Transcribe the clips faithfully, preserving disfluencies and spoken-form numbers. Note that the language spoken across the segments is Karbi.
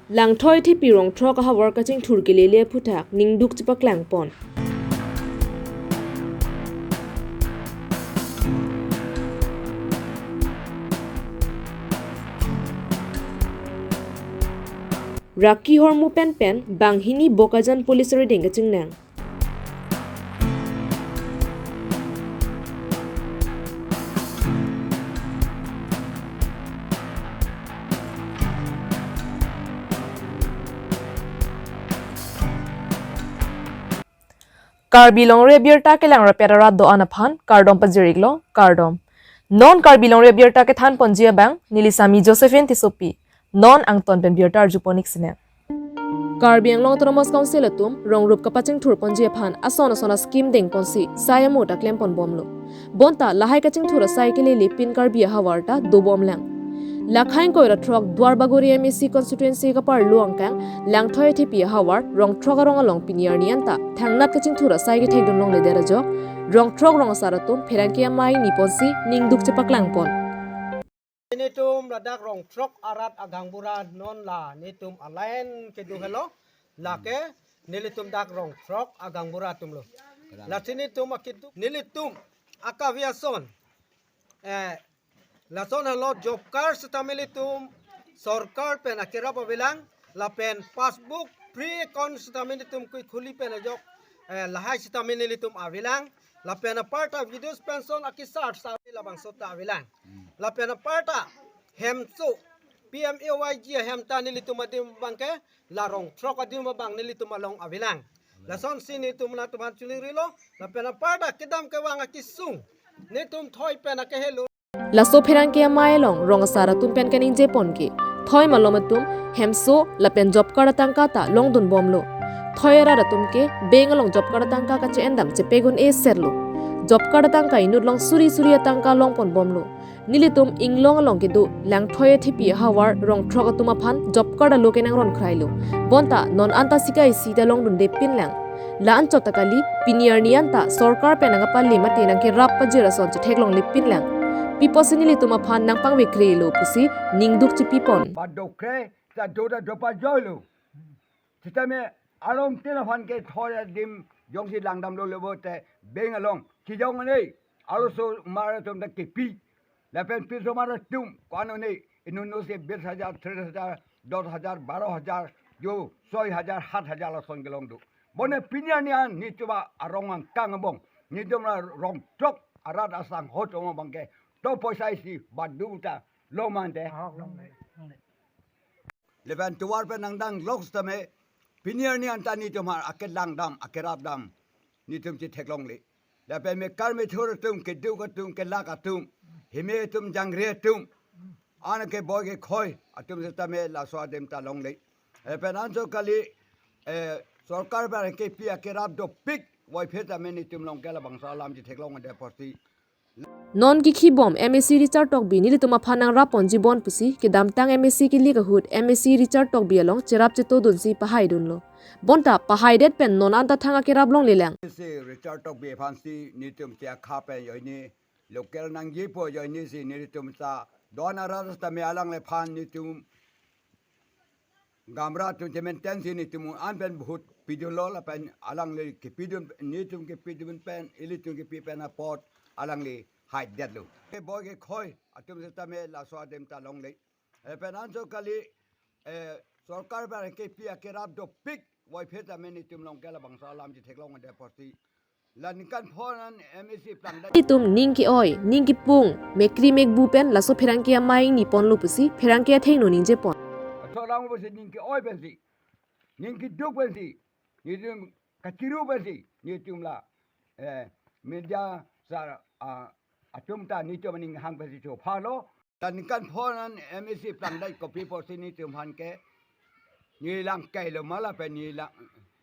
Langthoi Thepi rong throk ahavar kachingthur kelele aphuthak ningduk chepaklangpon. Raki hormu penpen banghini Bokajan Police arideng kachingnang. Karbi longri abirta kelang rapet arat do-an aphan kardom pajir-iklo, kardom. Non Karbi longri abirta kethanponji abang neli Sami Josephine Tissopi. Non angton pen birta arjupon-ik sinang. Karbi Anglong Autonomous Council atum rong rup kapachingthurponji aphan ason ason a-scheme dengponsi sai amo ta klemponbomlo. Bonta lahai kachingthur asai kelele pin Karbi ahavar ta dobomlang. Lakhai ingkoi ra throk Duarbagori M A C constituency kaparlo angkang Langthoi Thepi ahavar rong throk arong along pini arni anta thangnat kachingthur asai kethekdun longledet ajok rong throk rong asar atum pherangke amei ingniponsi ningduk chepaklangpon. Netum ladak rong throk arat agaonbura non la netum a-line kedo helo, lake nelitum dak rong throk agaonbura atumlo. Lasi netum akitu nelitum akavi ason, eh, lason helo job card sitame nelitum sorkar pen akerap avelang, lapen passbook free account sitame nelitum kui khuli pen ajok, eh, lahai sitame nelitum avelang, lapen aparta widows pension akisar sitame labangso ta avelang. Lapen aparta hemso P M A Y G ahem ta nelitum adim abangke la rong throk adim abang nelitum along avelang. Lasonsi netum nangtumphan cholikrilo, lapen aparta kedam kevang akesung netum thoi pen akehelo. Laso pherangke amei along rong asar atum pen kaningjepon ke thoi malom atum hemso lapen job card atangka ta longdunbomlo. Thoi arat atum ke bank along job card atangka kache-endam chepek un-e serlo. Job card atangka inut long suri suri atangka longponbomlo. Nelitum inglong along kedo Langthoi Thepi ahavar rong throk atum aphan job card alo kenangron krailo. Bonta non anta sika isi ta longdunde pinlang. La anchot ta kali, pini arni anta sorkar pen nangkapale mate nangkerap pajir ason chetheklongle pinlang. Pi apotsi nelitum aphan nangpangvekrelo pusi ningduk chepipon. Ba dokre ta do ta dopa joilo. Sitame arong tin aphan ke thoi adim jongsi langdamlo lebo te bank along chejong anei arloso mar atum ta kepi. Lapen piso mar atum ko-an anei inut inut si bis hajar, tris hajar, dos hajar, baro hajar, jo soi hajar, hat hajar lason kelong do. Bonta pini arni an netum arong angkang abong, netum la rong throk arat asangho atum abangke to poisa isi badu ta lomante. Lapen tovar pen nangdang lok sitame pini arni anta netum aphan akelangdam, akerapdam netum chetheklongle. Lapen mekar methur atum, keduk atum, kelak atum, hime atum, jangre atum, an keboi kekhoi atum sitame laso adim ta longle. Lapen anchot kali, eh, sorkar pen kepi akerap dopik voiphit tame netum along ke labangso alam chetheklongle apotsi. Non kikhibom M A C Richard Tokbi nelitum aphan nangrapponji bon pusi kedamtang M A C kelik ahut M A C Richard Tokbi along cherap chetodunsi pahaidunlo. Bonta pahaidet pen non anta thang akerap longlelang. Si Richard Tokbi aphansi netum che akha pen joine local nangjipo, joine si netum ta don arat tame alangliphan netum gamra atum chementensi netum an pen vote pidunlo lapen alangli kepidun, netum kepidun pen, ilitum kepi pen apot alangli haidetlo. Keboi kekhoi atum sitame laso adim ta longle. Lapen anchot kali, eh, sorkar pen kepi akerap dopik voiphit tame netum along ke labangso alam chetheklongle apotsi. La ningkan phongo an M A C plangdai. Netum ning ke-oi, ning kepung, mekri mekbu pen laso pherangke amei ingniponlo pusi pherangke athengno ningjepon. Athorang pusi ning ke-oi pensi, ning keduk pensi, netum kachiru pensi, netum la, eh, media sar, ah, atum ta netum aning hang pensi chophalo. La ningkan phongo an M A C plangdai kopi apotsi netum aphan ke nelang kailo ma lapen nelang,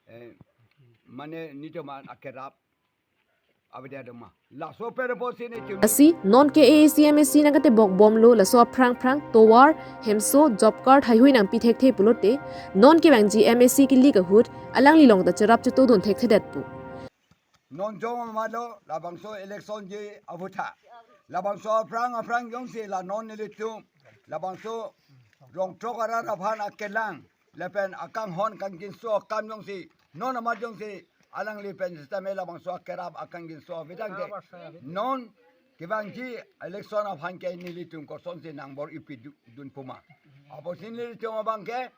eh, mane netum aphan akerap avedet ma. Laso pen apotsi netum. Lasi non ke A A C M A C nangkatebokbomlo laso aphrang phrang tovar, hemso, job card haihui nangpi thekthe pulote non kevangji M A C kelik ahut alangli along ta cherap chetodun thekthedetpo. Non jong amalo labangso election ji avotha. Labangso aphrang aphrang jongsi la non nelitum labangso rong throk arat aphan akelang lapen akanghon kangjinso akam jongsi non amat jongsi alangli pen sitame labangso akerap akangjinso avedang ke non kevangji election aphan ke nelitum kosonsi nangbor-ipi du-, dun puma. Apotsi nelitum abang ke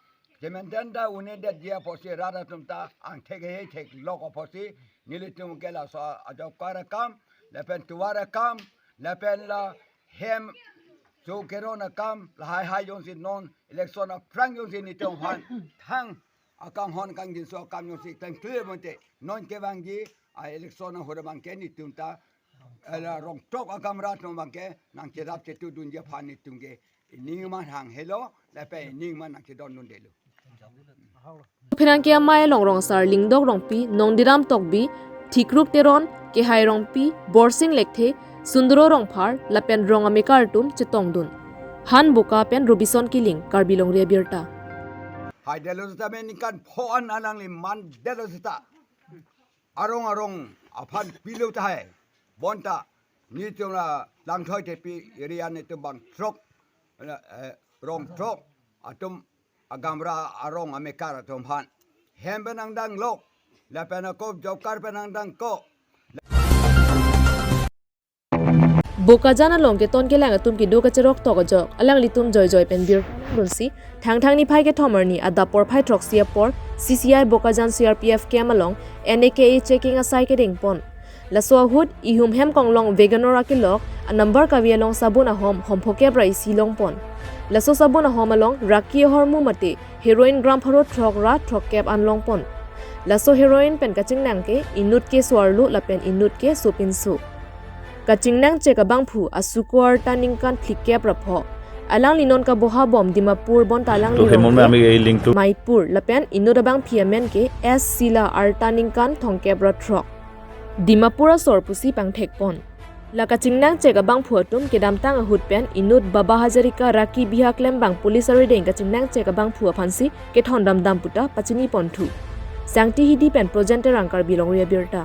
jementen ta une detji apotsi rat atum ta angthek he theklok apotsi nelitum ke laso ajokar akam lapen tovar akam lapen la hem so keron akam lahai hai jongsi non election aphrang jongsi nelitum aphan thang akanghon kangjinso akam jongsi tang clear monte non kevangji a election ahut abang ke nelitum ta, eh, la Rongtrok agamra atum abang ke nangcherap chetudunji aphan nelitum ke ining ma hang helo lapen ining ma nangchedondundelo. Pherangke amei along Rongsar Lyngdoh Rongpi, Nongdiram Tokbi, Thikruk Teron, Kehai Rongpi, Borsing Lekthe, Sundoro Rongphar lapen rong amekar atum chetongdun. Han Boka pen Robison Killing, Karbi Longri Abirta. Haidelo sita me ningkan pho-an alangli mandelo sita. Arong arong aphan pilo tahai. Bonta nelitum la Langthoi Tepi area nelitum bang throk, eh, Rongtrok atum agamra arong amekar atum aphan hem pen nangdanglok lapen ako jokar pen nangdangkok. Bokajan along keton kelang atum kedo kacherok tok ajok alanglitum joijoi pen birdunsi Thangthang niphai kethom arni adap porphai throksi apor C C I Bokajan C R P F camp along N A K A checking asai kedengpon. Laso ahut ihum hem konglong WagonR akelok a number kave along sabun ahom hom phokep ra isi longpon. Laso sabun ahom along raki ahormu mate heroin gram pharo throk ra throkkep an longpon. Laso heroin pen kachingnang ke inut ke so-arlo lapen inut ke sopinso. Kachingnang chek abangphu asuko arta ningkan phlikep ra pho. Alangli non kaboha bom Dimapur bonta alangli To সেই মৰ্মে আমি এই লিংকটো Maipur lapen inut abangpi amen ke S Sila arta ningkan thomkep ra throk. Dimapur asor pusi pangthekpon. La kachingnang chek abangphu atum kedamtang ahut pen inut Baba Hazarika raki biha klembang police arideng kachingnang chek abangphu aphansi kethondamdam puta pachiniponthu. Sangti Hidi pen Projen Terang, Karbi Longri Abirta.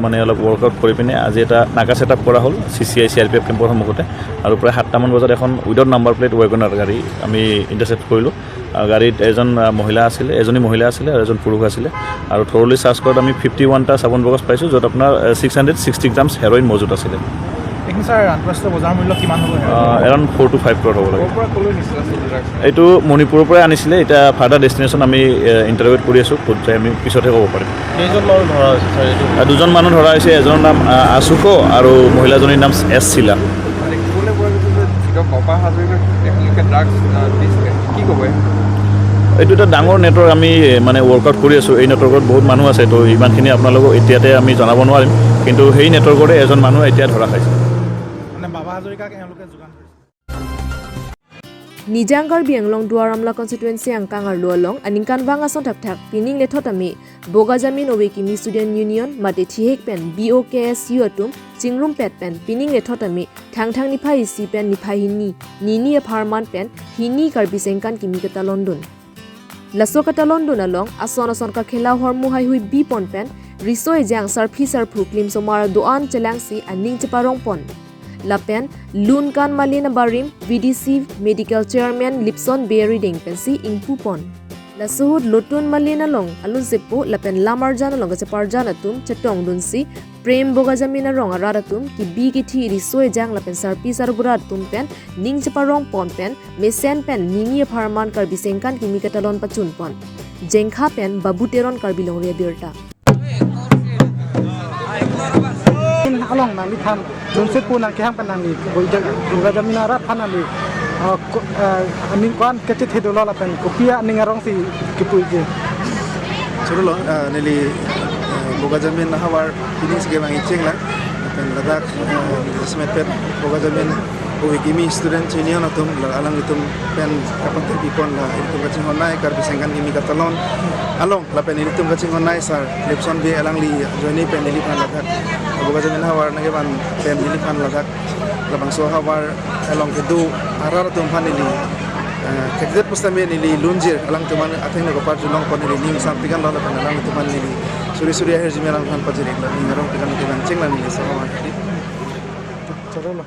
মানে অলপ ৱৰ্কআউট কৰি পিনে আজি এটা নাকা setup কৰা হ'ল C C I C R P F কেম্পৰ সন্মুখতে। আৰু প্ৰায় সাতটামান বজাত এখন উইদাউট নাম্বাৰ প্লেট ৱেগনাৰ গাড়ী আমি ইণ্টাৰচেপ্ট কৰিলোঁ। আহ, গাড়ীত এজন, আহ, মহিলা আছিলে, এজনী মহিলা আছিলে আৰু এজন পুৰুষ আছিলে। আৰু থৰলি চাৰ্চ কৰাত আমি ফিফটি ওৱানটা চাবোন বক্স পাইছোঁ, য'ত আপোনাৰ, ah, six hundred sixty grams heroin মজুত আছিলে। এইখিনি ছাৰ আন্তঃৰাষ্ট্ৰীয় বজাৰ মূল্য কিমান হ'ব heroin? Ah, around four to five crore হ'ব লাগে। ক'ৰ পৰা ক'লৈ নিছিলে আচলতে ড্ৰাগছ? এইটো মণিপুৰৰ পৰাই আনিছিলে। এতিয়া ফাৰ্ডাৰ ডেষ্টিনেশ্যন আমি, আহ, ইণ্টাৰভিউত কৰি আছোঁ, ক'ত যায় আমি পিছতহে ক'ব পাৰিম। কেইজন মানুহ ধৰা হৈছে ছাৰ এইটো? আহ, দুজন মানুহ ধৰা হৈছে, এজনৰ নাম, আহ, আচুকো আৰু মহিলাজনীৰ নাম এছ চিলা। মানে ক'বলৈ পৰা গৈছে যে যিটো বাবা হাজৰিকাক একেলগে ড্ৰাগছ, আহ, দিছিলে, কি ক'ব এই? এইটো এটা ডাঙৰ নেটৱৰ্ক, আমি, এ, মানে ৱৰ্কআউট কৰি আছোঁ। এই নেটৱৰ্কত বহুত মানুহ আছে, তো ইমানখিনি আপোনালোকক এতিয়াতে আমি জনাব নোৱাৰিম, কিন্তু সেই নেটৱৰ্কৰে এজন মানুহ এতিয়া ধৰা খাইছে। মানে বাবা হাজৰিকাক এওঁলোকে যোগান ধৰিছে। Nijang Karbi Anglong Duar Amla constituency angkang arlo along aningkanvang ason thakthak pining lethot ame Bogajamin Ove Kimi Student Union mate thihek pen B O K S U atum chingrumpet pen pining lethot ame Thangthang niphai isi pen niphai hini, nini apharman pen hini Karbi Sengkan kimi katalondun. Laso katalondun along ason ason kakhela ahormu haihui bipon pen riso ejang sarpi sarpo klimsomar do-an chelangsi aning cheparongpon. Lapen Lunkan Malin abarim V D C Medical Chairman Lipson Bey arideng pensi ingpupon. Laso ahut Lotun Malin along alun sepo lapen lam arjan along kacheparjan atum chetongdunsi Prem Bogajamin arong arat atum kibi kithi riso ejang lapen sarpi sarbura atum pen ning cheparongpon pen mesen pen nini apharman Karbi Sengkan kimi katalon pachunpon. Jengkha pen Babu Teron, Karbi Longri Abirta. Along nangliphan jongsi pu nangkehang pen nangli Bogajamin arat aphan nangli, ah, ko-, ah, aning ko-an kachethe dolo lapen kopi aning arongsi kipuji. Chorolo, ah, neli, ah, Bogajamin ahavar piningsi kevang icheng la, lapen ladak, ah, jasemet pen Bogajamin Ove Kimi Student Union atum la alanglitum pen kapathek pipon la ilitum kachinghonnei Karbi Sengkan kimi katalon along lapen ilitum kachinghonnei sir Lipson Bey alangli ajoine pen neliphan ladak Bogajamin ahavar nangkevan pen neliphan ladak labangso ahavar along kedo arat atum aphan neli, eh, kekdet pusitame neli lunjir alangtum aphan atheng nangkepajulongpon neli ning sampikan lo lapen alangtum aphan neli suri suri ahirjume alangtum aphan pajirik la ning arong pikan kevang cheng la neli so ahavar. Chorolo.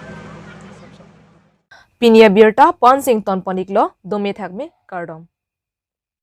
Pini abirta pon sing tonpon iklo, dome thakme, kardom.